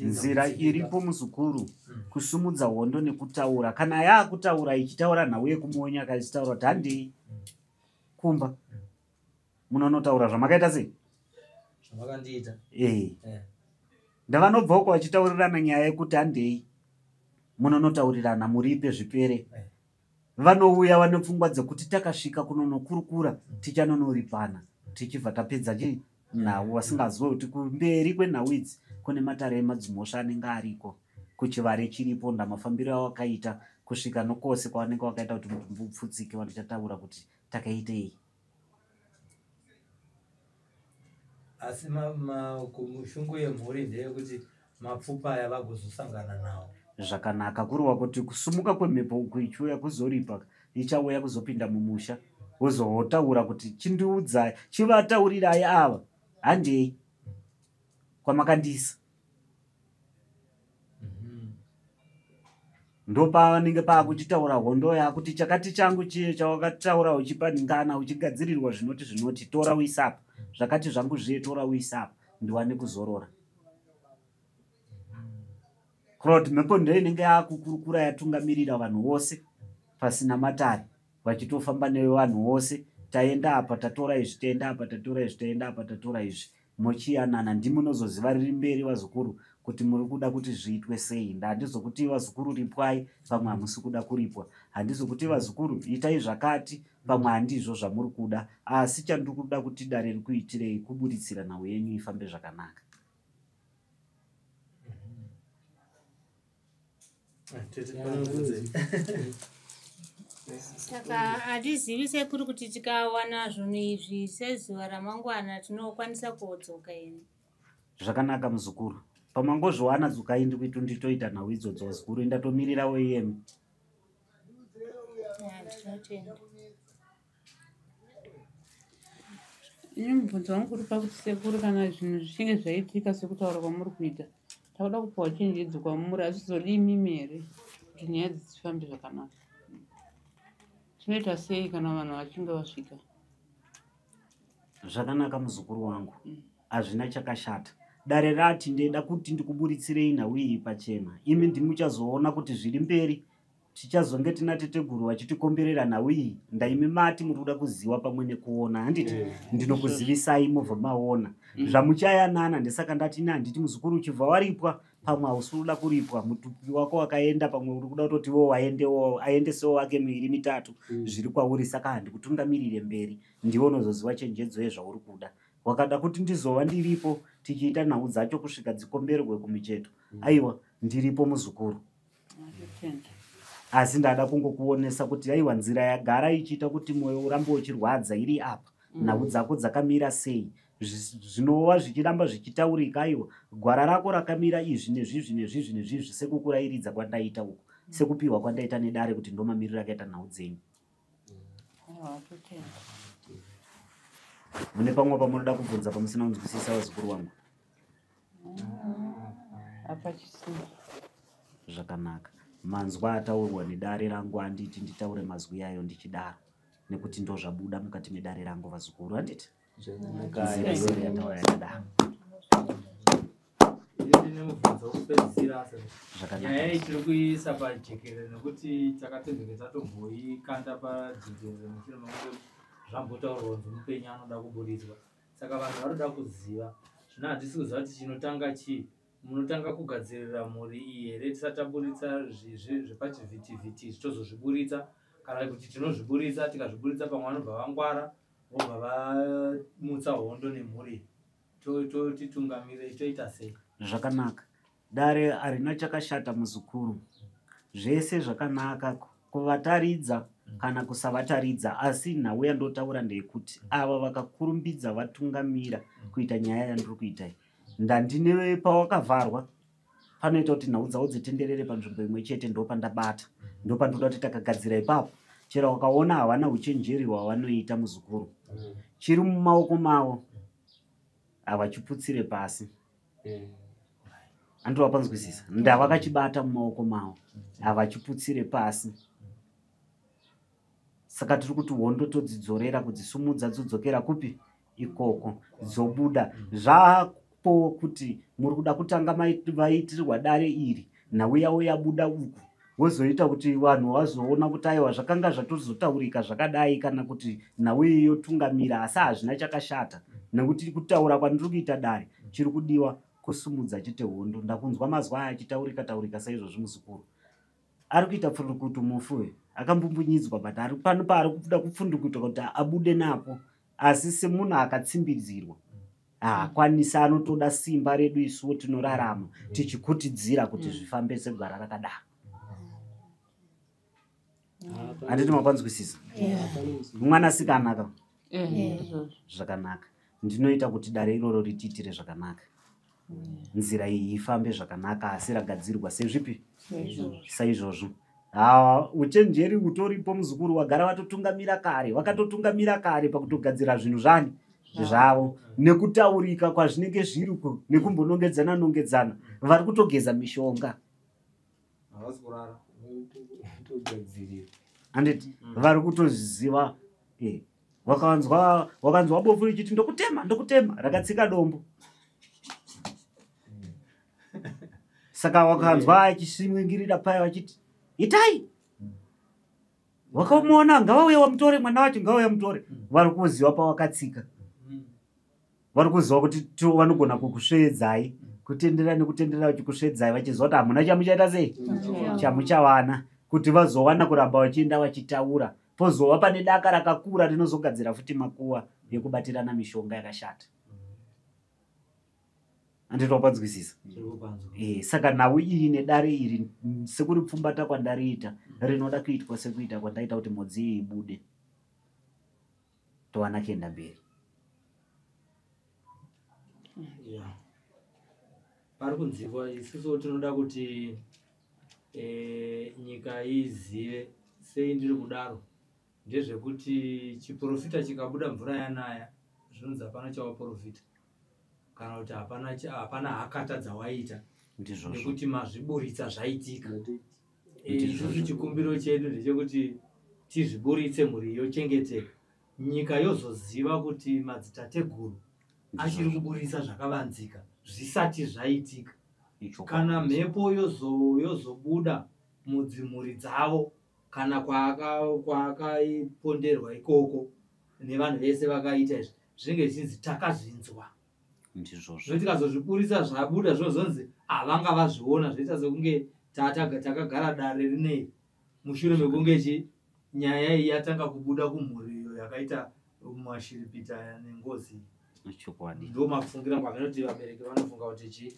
Nzira iripo muzukuru, kusumudza hondo nekutaura. Kana yaakutaura ichitaura nhau yekumuonya, kaichitaura kuti handei kumba munonotaura zvamakaita sei, zvamakandiita. Ndavanobva uko vachitaurirana nyaya yekuti handei munonotaurirana muripe zvipere. Vanouya vane pfungwa dzekuti takasvika kunonokurukura tichanonoripana, tichibva tapedza nhau, vasingazive kuti kumberi kwenhau idzi kune matare emadzimhosva anenge ariko, kuchivare chiripo, ndamafambiro awakaita kusvika nokose kwavanenge vakaita kuti mutumbi upfutsike, vanochataura kuti takaitei. Asi shungu yemhuri ndeyekuti mapfupa aya vagozosangana nawo zvakanaka, kureva kuti kusumuka kwemhepo uku ichiuya kuzoripa, ichauya kuzopinda mumusha, wozotaura kuti chindiudzai, chivataurirai ava handei kwamakandisa. Ndopavanenge paakuchitaura hondo yakuti chakati changu chiye chawakataura uchipaningana uchigadzirirwa zvinoti zvinoti, tora uisapa, zvakati zvangu zviye tora uisapa, ndiwane kuzorora. Kureva kuti mhepo ndo inenge yakukurukura yatungamirira vanhu vose pasina matare, vachitofamba nevanhu vose, taenda apa tatora izvi, taenda apa tatora izvi, taenda apa tatora izvi, mochiyanana. Ndimunozoziva riri mberi vazukuru kuti muri kuda kuti zviitwe sei. Handizokuti vazukuru ripwai, pamwe hamusi kuda kuripwa. Handizokuti vazukuru itai zvakati, pamwe handizvo zvamuri kuda. Asi chandiri kuda kuti dare rikuitirei kuburitsira nhau yenyu ifambe zvakanaka. Saka hatizivi sekuru kuti tikawana zvinhu izvi sezuva ramangwana tinokwanisa kodzoka here? Zvakanaka muzukuru, pamangozviwana dzokai ndikuti nditoita nhau idzodzo vazukuru, indatomirirawo iyemi. Ndinotenda. Ini mubvunzo wangu uri pakuti sekuru, kana zvinhu zvichinge zvaitika sekutaura kwamuri kuita, takuda kupiwa chenjedzo kwamuri, hazvizodii imimi here kuti nyaya idzi dzifambe zvakanaka? Tinoita sei kana vanhu vachinge vasvika? Zvakanaka muzukuru wangu, hazvina chakashata. Dare rati ndeda kuti ndikuburitsirei nhau iyi pachena, imi ndimuchazoona kuti zviri mberi. Tichazonge tina teteguru vachitikomberera nhau iyi, ndaimi mati muri kuda kuziva pamwe nekuona, handiti? Ndinokuzivisai mobva maona zvamuchayanana. Ndisaka ndati ini handiti muzukuru uchibva waripwa, pamwe hausi kuda kuripwa, mutupi wako wakaenda, pamwe uri kuda kutoti iwo waendewo aendesewo wake miviri mitatu, zviri kwauri. Saka handikutungamirire mberi, ndiwe unozoziva chenjedzo yezvauri kuda. Wakada kuti ndizova ndiripo tichiita nhau dzacho kusvika dzikombererwe kumicheto, aiwa ndiripo muzukuru. Asi ndada kungokuonesa kuti aiwa nzira yagara ichiita kuti mwoyo urambe uchirwadza iri apa, nhau dzako dzakamira sei, zvinova zvichiramba zvichitaurika. Aiwa gwara rako rakamira izvi nezvizvi nezvizvi nezvizvi, sekukurayiridza kwandaita uku, sekupiwa kwandaita nedare kuti ndomamiriro akaita nhau dzenyu. Mune pamwe pamunoda kubvunza pamusina kunzwisisa vazukuru vangu? Zvakanaka, manzwa ataurwa nedare rangu, handiti nditaure mazwi ayo ndichidaro nekuti ndozvabuda mukati medare rangu vazukuru, handiti? Nzira yataura yakadaro. Ndine mubvunzo wekupedzisira. Zvakanaka. Nyaya iyi tiri kuiisa pajekerere nekuti takatendeke tatomboikanda pajekerere mushure mekunge zvambotaurwa kunzi mupenyu anoda kuburitswa. Saka vanhu vanoda kuziva. Zvino handisi kuziva kuti chinotanga chii. Munotanga kugadzirira mhuri iyi here tisati taburitsa zvepachivhitivhiti izvi tozozviburitsa, kana kuti tinozviburitsa, tikazviburitsa pamwe vanobva vangwara vobva vamutsa hondo nemhuri iyi. Totitungamirei, toita sei? Zvakanaka. Dare harina chakashata muzukuru. Zvese zvakanaka kuvataridza kana kusavataridza, asi nhau yandotaura ndeyekuti ava vakakurumbidza vatungamira kuita nyaya yandiri kuita iyi. Ndandine pawakavharwa panoita kuti nhau dzavo dzitenderere panzvimbo imwe chete, ndopandabata, ndopandinoda kuti takagadzira ipapo. Chero wakaona havana uchenjeri hwavanoita muzukuru, chiri mumaoko mavo havachiputsire pasi. Handiti wapanzwisisa? Ndavakachibata mumaoko mavo havachiputsire pasi. Saka tiri kuti hondo todzidzorera, kudzisumudza dzodzokera kupi? Ikoko dzobuda. Zvapo kuti muri kuda kutanga vaitirwa dare iri, nhau yavo yabuda uku, wozoita kuti vanhu vazoona kuti aiwa zvakanga zvatozotaurika zvakadai, kana kuti nhau iyi yotungamira. Asi hazvina chakashata, nekuti kutaura kwandiri kuita dare chiri kudiwa kusumudza chete hondo. Ndakunzwa mazwa aya achitaurika taurika saizvozvi muzukuru ari kuita pfundukutu, mufu uyu akambumbunyizwa, but ari pano paari kuda kupfundukuta kuti abude napo, asi semunhu akatsimbidzirwa haakwanisi, anotoda simba redu isuwo tinorarama tichikutidzira kuti zvifambe segwara rakadaro. Handiti mapanzwisisa? Mwanasikana ka? Ndizvozvo. Zvakanaka. Ndinoita kuti dare iroro ritiitire zvakanaka, nzira iyi ifambe zvakanaka, asi ragadzirwa sezvipi? Saizvozvo. Ha, uchenjeri hutoripo muzukuru, wagara vatotungamira kare, vakatotungamira kare pakutogadzira zvinhu zvani zvavo nekutaurika kwazvinenge zviri nekumbonongedzana nongedzana, vari kutogeza mishonga. Havasi kurara. Togadzirira. Handiti vari kutoziva? Wakanzwa bofu richiti ndokutema ndokutema, rakatsika dombo. Saka wakanzwa achisvingirira paya vachiti itai, wakamuona, ngavauye wamutore mwana wacho, ngavauye wamutore. Vari kuziva pawakatsika, vari kuziva kuti vanogona kukusvedzai, kutendera nekutendera vachikusvedzai, vachiziva kuti hamuna chamuchaita sei, chamuchawana kuti vazowana kuramba vachienda vachitaura, pozova pane daka rakakura rinozogadzira futi makuva ekubatirana mishonga yakashata. Handiti wapanzwisisa? Tiri kupanzwa. Saka nhau iyi nedare iri, sekuripfumbata kwandariita, rinoda kuitwa sekuita kwandaita kuti mhodzi iyi ibude, towana kuenda mberi. Yeah. Pari kunzikwa isusu tinoda kuti nyika izive sei ndiri kudaro. Ndezvekuti chiprofita chikabuda mvura yanaya, zvinonzi hapana chawaprofita, kana kuti hapana hakata dzawaita. Ndizvozvo. Nekuti mazviburitsa zvaitika. Ndizvozvo. Isusu chikumbiro chedu ndechekuti tizviburitse, mhuri yochengeteka, nyika yozoziva kuti madzitateguru achiri kuburitsa zvakavanzika zvisati zvaitika. Ichokwadi. Kana mhepo yozobuda mudzimhuri dzavo kana kwaakaiponderwa ikoko nevanhu vese vakaita izvi, zvinenge zvichinzi takazvinzwa. Ndizvozvo. Zvino tikazozviburitsa zvabuda, zvinozonzi havanga vazviona, zvoita sekunge takagara dare rinei mushure mekunge chi nyaya iyi yatanga kubuda kumhuri iyo yakaita mashiripita aya nengozi. Chokwadi. Ndo mafungira kwavanoti vabereki vanofunga kuti chi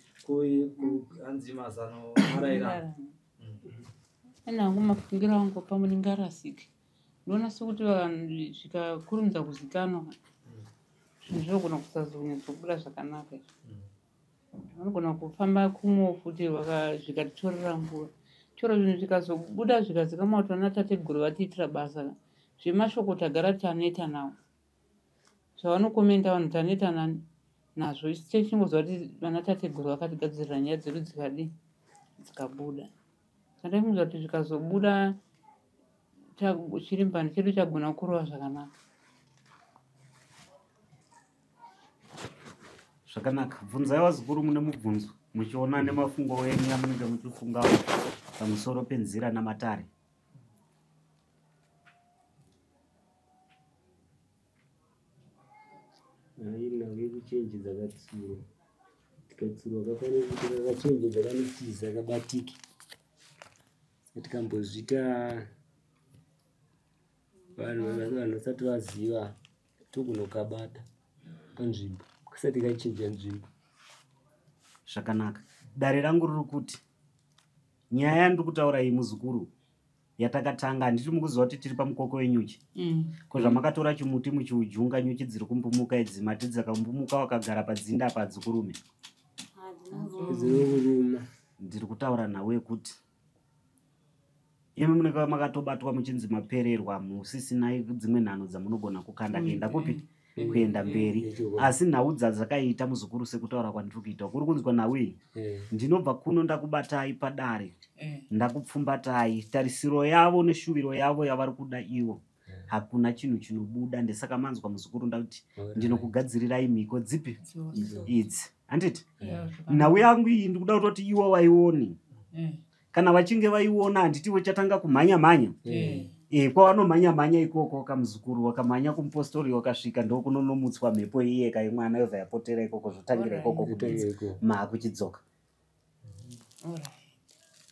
hanzi mazano arayirana. Ena hangu mafungiro angu pamwe ndingarasike, ndinoona sekuti vanhu zvikakurumidza kuzikanwa, zvinhu zvinogona kusazonyatsobuda zvakanaka izvi. Vanogona kufamba kumwewo futi zvikatitorera nguva. Chero zvinhu zvikazobuda zvikazikanwa kuti vana tateguru vatiitira basa, zvemashoko tagara taneta nawo, zvavanokomenda vanhu taneta nazvo. Isu tichingoziva kuti vana tateguru vakatigadzirira nyaya dzedu dzikadii, dzikabuda. Saka ndaifunga kuti zvikazobuda chirimbani chedu chagona kurova zvakanaka. Zvakanaka. Bvunzai vazukuru, mune mubvunzo. Muchiona nemafungo enyu amunenge muchifungawo pamusoro penzira namatare. Haina yekuchenjedza katsuro. Tikatsuro kafanira kuti kakachenjedza kanotiza kabatike. Saka tikambozviita vanhu vasati vaziva tokunokabata panzvimbo kasati kachinja nzvimbo. Zvakanaka. Dare rangu riri kuti nyaya yandiri kutaura iyi muzukuru yatakatanga, handiti mukuziva kuti tiri pamukoko wenyuchi? Ko zvamakatora chimuti muchiujunga, nyuchi dziri kumbumuka idzi, mati dzakambumuka wakagara padzinda apa hadzikurume? Dzinokuruma. Ndiri kutaura nhau yekuti imi munenge makatobatwa muchinzi mapererwa, musisina dzimwe nhanho dzamunogona kukanda kuenda kupi, kuenda mberi. Asi nhau dzadzakaita muzukuru sekutaura kwandiri kuita, kuri kunzwa nhau iyi, ndinobva kuno ndakubatai padare, ndakupfumbatai. Tarisiro yavo neshuviro yavo yavari kuda ivo, hakuna chinhu chinobuda. Ndesaka manzwa muzukuru ndakuti ndinokugadzirirai mhiko dzipi idzi, handiti? Nhau yangu iyi ndikuda kutoti iwo waioni. Kana vachinge vaiona, handiti vachatanga kumhanya mhanya? Kwavanomhanya mhanya ikoko kamuzukuru, wakamhanya kumupostori wakasvika, ndokunonomutswa mhepo iye kaimwana yobva yapotera ikoko, zvotangira ikoko kunetsa, maakuchidzoka.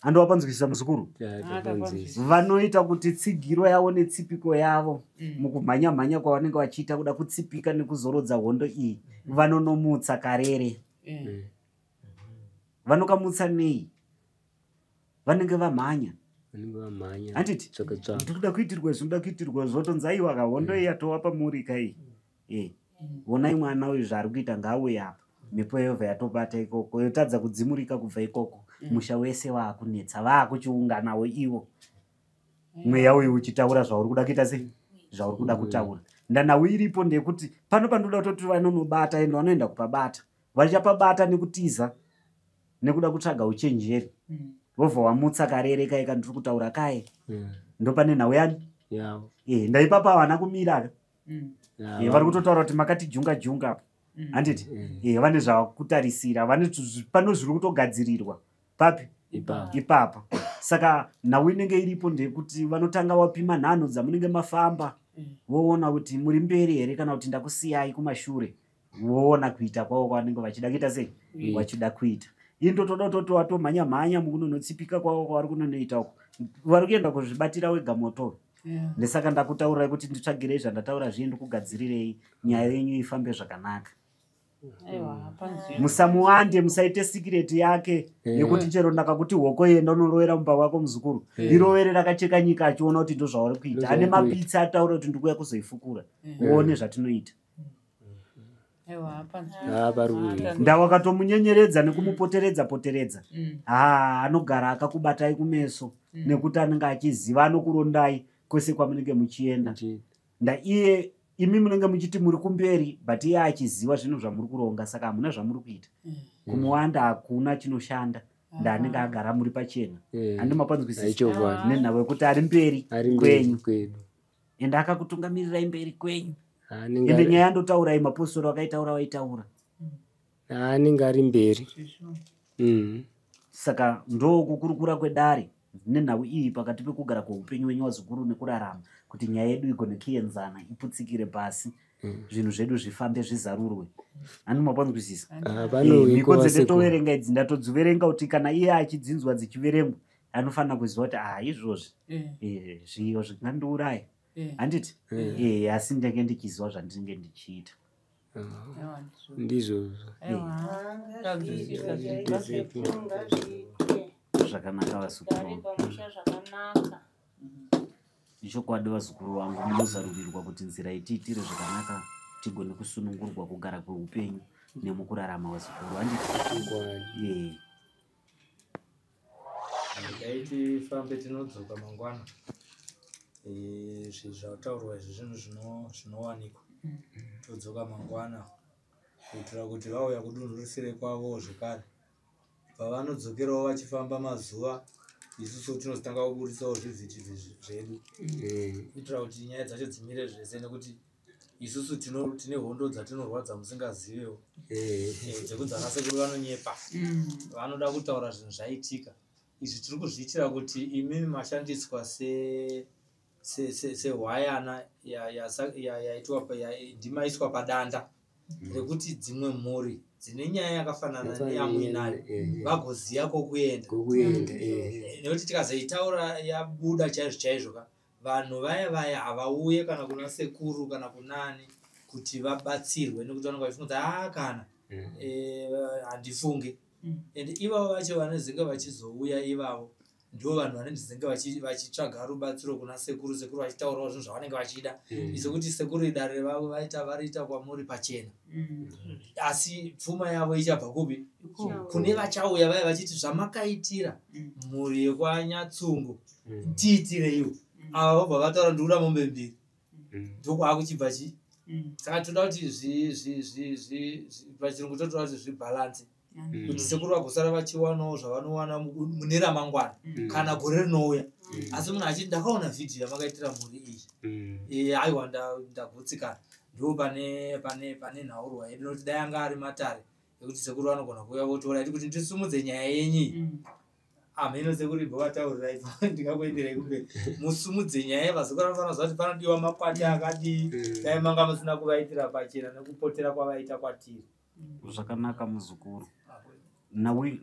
Handowapanzwisisa muzukuru? Vanoita kuti tsigiro yavo netsipiko yavo mukumhanya mhanya kwavanenge vachiita kuda kutsipika nekuzorodza hondo iyi, vanonomutsa karere. Vanokamutsa nei? Vanenge vamhanya, handiti? Ndikuda kuitirwa izvi, ndikuda kuitirwa zvotonzi aiwa kahondo iyi yatova pamuri kai. Vonai mwana uyu zvaari kuita, ngaauye apa. Mhepo yobva yatobata ikoko, yotadza kudzimurika kubva ikoko. Musha wese waakunetsa, vaakuchiunganawo ivo, mweya uyu uchitaura zvauri kuda kuita sei, zvauri kuda kutaura. Ndanhau iripo ndeyekuti pano pandoda kutoti vanonobata, ende vanoenda kupabata, vachapabata nekutiza nekuda kutsvaga uchenjeri, vobva wamutsa karere kai kandiri kutaura kaye. Ndopane nhau yani ndaipapa havana kumira. Vari kutotaura kuti makati junga junga apa, handiti? Vane zvakutarisira, vane pano zviri kutogadzirirwa papi ipapa. Saka nhau inenge iripo ndeyekuti vanotanga wapima nhanho dzamunenge mafamba, voona kuti muri mberi here kana kuti ndakusiyai kumashure, voona kuita kwavo kwavanenge vachida kuita sei, vachida kuita. Ini ndotoda kutoti watomhanya mhanya mukunonotsipika kwavo kwavari kunonoita uko, vari kuenda kuzvibatira wega moto. Ndesaka ndakutaurirai kuti nditsvagirei zvandataura zviye, ndikugadzirirei nyaya yenyu ifambe zvakanaka. Musamuwande, musaite sikireti yake yekuti chero ndakakuti hoko yenda unorovera mumba wako muzukuru, irovere rakacheka nyika achiona kuti ndozvauri kuita. Ane mapitsi ataura kuti ndikuuya kuzoifukura, uone zvatinoita. Ndawakatomunyenyeredza nekumupoteredza poteredza, anogara akakubatai kumeso, nekuti anenge achiziva, anokurondai kwese kwamunenge muchienda. Ndaiye imi munenge muchiti muri kumberi, but iye achiziva zvinhu zvamuri kuronga, saka hamuna zvamuri kuita. Kumuwanda hakuna chinoshanda, ndaanenge agara muri pachena. Handi mapanzwisisa nenhau yekuti ari mberi kwenyu, ende akakutungamirirai mberi kwenyu. Ende nyaya yandotaurai mapostori vakaitaura vaitaura, anenge ari mberi. Saka ndokukurukura kwedare nenhau iyi pakati pekugara kweupenyu wenyu wazukuru nekurarama, kuti nyaya yedu igone kuenzana, iputsikire pasi, zvinhu zvedu zvifambe, zvizarurwe. Handi mapanzwisisa? Mhiko dzendetoverenga idzi ndatodziverenga kuti kana iye achidzinzwa dzichiverengwa, anofanira kuziva kuti izvozvi zviyo zvingandiuraya, handiti? Asi ndenge ndichiziva zvandinenge ndichiita. Ndizvozvo zvakanaka vazukuru. Ichokwadi vazukuru vangu, munozarurirwa kuti nzira itiitire zvakanaka, tigone kusunungurwa kugara kweupenyu nemukurarama vazukuru, handiti? Regai tifambe, tinodzoka mangwana. Izvi zvataurwa izvi zvinhu zvinowanikwa. Todzoka mangwana kuitira kuti vauya kudunhu risiri kwavo zvekare, pavanodzokerawo vachifamba mazuva, isusu tinozotanga kuburitsawo zvivhiti zvedu kuitira kuti nyaya dzacho dzimire zvese, nekuti Isusu tine hondo dzatinorwadza musingazivewo, dzekunzi ana sekuru vanonyepa, vanoda kutaura zvinhu zvaitika. Izvi tiri kuzviitira kuti imimi mashandiswa sehwayana yaitwa ndimaiswa padanda rekuti dzimwe mhuri dzine nyaya yakafanana neyamuinayo vagoziva kwokuenda, nekuti tikazoitaura yabuda chaizvo chaizvo ka, vanhu vaya vaya havauye kana kuna sekuru kana kunani kuti vabatsirwe, nekuti vanenge vachifunga kuti aa kana handifunge. And ivavo vacho vanozenge vachizouya ivavo ndo vanhu vanenge vachitsvaga rubatsiro kuna sekuru, sekuru vachitaurawo zvinhu zvavanenge vachida. Isekuti sekuru idare vavo vaita variita kwamuri pachena, asi pfuma yavo ichabva kupi? Kune vachauya vaya vachiti zvamakaitira mhuri yekwaNyatsungu tiitireiwo. Ava vobva vataura ndikuda mombe mbiri, ndokwaakuchibva chii. Saka toda kuti pachirungu totoda kuti zvibhalanse, kuti sekuru vagosara vachiwanawo zvavanowana mune ramangwana kana gore rinouya. Asi munhu achiti ndakaona vhidhiyo yamakaitira mhuri iyi, aiwa ndagutsikana. Ndo pane pane pane nhaurwa yedu, nokuti dai anga ari matare ekuti sekuru vanogona kuuya votora iti kuti ndisumudze nyaya yenyu, hameno sekuru ibva vataurirai, ndingakuenderai kumberi musumudze nyaya. Vazukuru vanofanira kuziva kuti panodiwa makwati akadii. Dai manga musina kuvaitira pachena nekupotera kwavaita kwatiri. Zvakanaka muzukuru,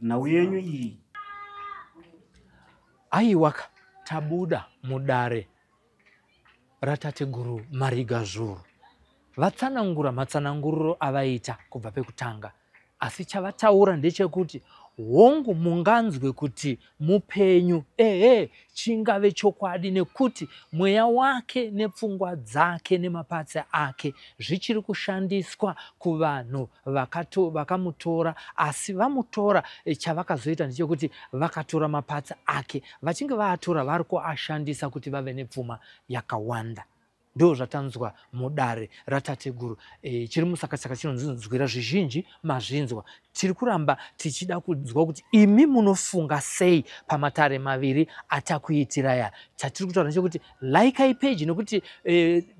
nhau yenyu iyi. Aiwaka, tabuda mudare ratateguru Mariga Zvuru. Vatsanangura matsananguriro avaita kubva pekutanga, asi chavataura ndechekuti hongu, munganzwe kuti mupenyu, ehe, chingave chokwadi, nekuti mweya wake nepfungwa dzake nemapatsi ake zvichiri kushandiswa kuvanhu vakamutora. Asi vamutora, chavakazoita ndechekuti vakatora mapatsi ake, vachinge vaatora vari kuashandisa kuti vave nepfuma yakawanda. Ndo zvatanzwa mudare ratateguru. Chiri musakasaka chinonzwira zvizhinji mazvinzwa. Tiri kuramba tichida kunzwa kuti imi munofunga sei pamatare maviri atakuitiraya. Chatiri kutaura ndechekuti laikai peji, nekuti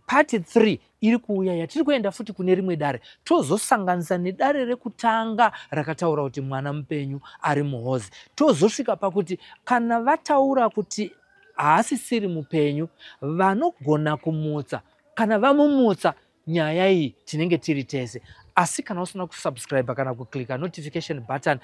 part 3 iri kuuya yatiri kuenda futi kune rimwe dare, tozosanganisa nedare rekutanga rakataura kuti mwana mupenyu ari muhozi. Tozosvika pakuti kana vataura kuti haasisiri mupenyu, vanogona kumutsa. Kana vamumutsa, nyaya iyi tinenge tiri tese. Asi kana usina kusubscribe kana kuklika notification button,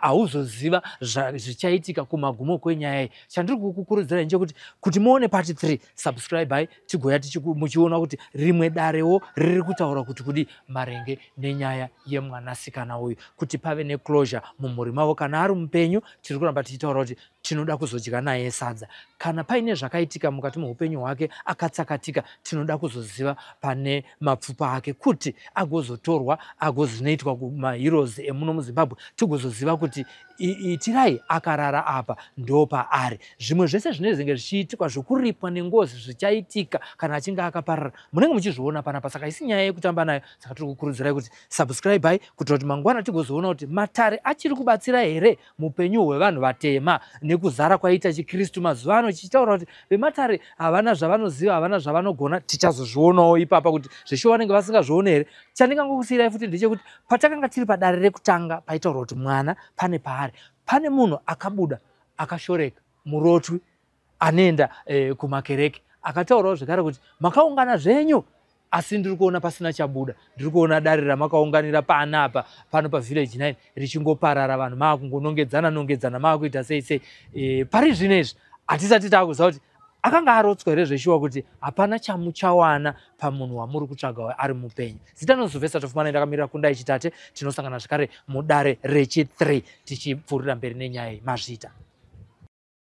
hauzoziva zvichaitika kumagumo kwenyaya iyi. Chandiri kukukurudzirai ndechekuti kuti muone part 3, subscribe, tigoya muchiona kuti rimwe darewo riri kutaura kuti kudi maringe nenyaya yemwanasikana uyu, kuti pave neclosure mumhuri mavo. Kana ari mupenyu, tiri kuramba tichitaura kuti tinoda kuzodya naye sadza. Kana paine zvakaitika mukati meupenyu hwake akatsakatika, tinoda kuzoziva pane mapfupa ake kuti agozotorwa agozonoitwa kumaheroes emuno muZimbabwe, tigozoziva kuti itirai akarara apa ndo paari. Zvimwe zvese zvinezenge zvichiitikwa zvokuripwa nengozi zvichaitika kana achinge akaparara, munenge muchizviona panapa. Saka isi nyaya yekutamba nayo. Saka tiri kukurudzirai kuti subscribe, kuitira kuti mangwana tigozoona kuti matare achiri kubatsira here mupenyu hwevanhu vatema, nekuzara kwaita chiKristu mazuva ano chichitaura kuti vematare havana zvavanoziva, havana zvavanogona. Tichazozvionawo ipapa kuti zveshuwa vanenge vasingazvioni here. Chandingangokusiyirai futi ndechekuti patakanga tiri padare rekutanga paitaurwa kuti mwana pane paari, pane munhu akabuda akashoreka murotwi anoenda kumakereke, akataurawo zvekare kuti makaungana zvenyu, asi ndiri kuona pasina chabuda. Ndiri kuona dare ramakaunganira panapa pano pavillage 9 richingoparara, vanhu maakungonongedzana nongedzana, maakuita sei sei. Pari zvino izvi hatisati taakuziva kuti akanga arotswa here zveshuwa kuti hapana chamuchawana pamunhu wamuri kutsvaga ari mupenyu. Zita nozovhesa tofumana, ndakamirira Kundai Chitate. Tinosangana zvekare mudare rechi3 tichipfuurira mberi nenyaya iyi. Mazviita.